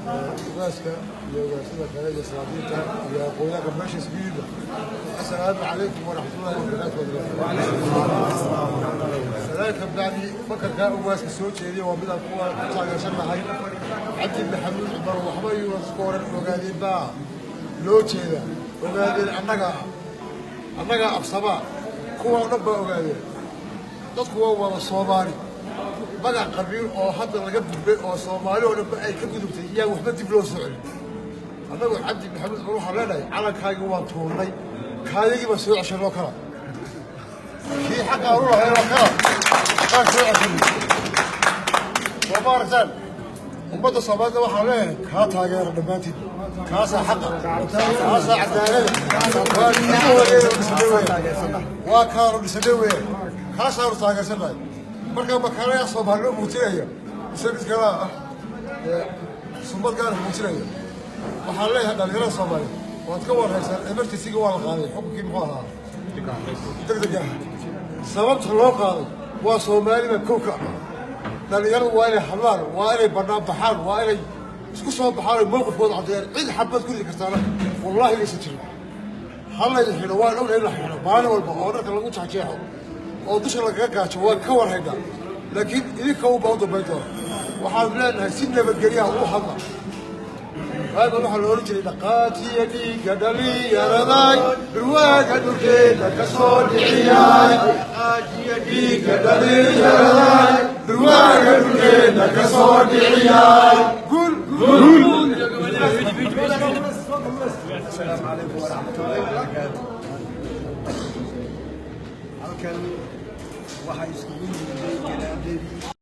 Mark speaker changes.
Speaker 1: Ugaaska iyo ugaasyada kale iyo salaadiinta iyo aqoonyahanka meesha isugu yimid, assalaamu calaykum waraxmatullaahi wabarakaatu. Salaanka bacdi, fakarkaa ugaaska soo jeediya waa mid aan ku taageersannahay. Cabdi Maxamuud Cumar waxba yuuna isku oran. Ogaadeen baa loo jeeda. Ogaadeen annaga, annagaa absamaa, kuwa o dhan baa ogaadeen. Dadku waa wada Soomaali. Magac qabiil oo hadda laga gudbay oo Soomaali oo dhanba ay ka gudubtay iyaan waxba dib loo soo celin. Annagu Cabdi Maxamuud Cumar waxaan leenahay, calankaagii waan tuurnay, kaayagii baan soo ceshanoo kala, kii xaqa aanu lahayn oo kala baan soo ceshanay. Soo ma aragtaan? Ummadda Soomaalida waxaan leeyahay, kaa taageera dhammaantiin. Kaasaa xaqa, kaasaa cadaalada. Waa kii horeeya dhisanay weeyaan, waa kaanu dhisanay weeyaan, kaasaanu taageersannahay. Marka makaanayaa Soomaali loo muujinaya mise mid kalaa ah sumad gaara muujinaya? Waxaan leeyahay dhalinyarada Soomaaliya, waad ka warhaysaan, emergency-ga waa la qaaday, xukunkii muxuu ahaa degdeg ah. Sababta loo qaaday waa Soomaali baa kow ka ah. Dhalinyaradu waa inay hadlaan, waa inay bannaan baxaan, waa inay isku soo baxaan oy mowqifkooda caddeeyaan. Cid xabad ku ridi kartaana wallaahi laysan jirin. Hal la xidho, waan ognahay in la xidho maalin walba oo dharka lagu jeexjeexo oo dusha lagaga gaajo, waan ka warhaynaa, laakiin idinka unbaa u dambayn doona. Waxaan leenahay, si nabadgelyaha u hadla. Waagan waxaa la ohan jiray, dhaqaatiya dhiigga dhalinyaraday, dhurwaaga dhulkeena ka soo dhiciyay. Dhaqaatiya dhiigga dhalinyaraday, dhurwaaga dhulkeena ka soo dhiciyay. Guul guul!
Speaker 2: السلام عليكم ورحمة الله وبركاته. Halkan waxaa iskugu yimiday garaadadii.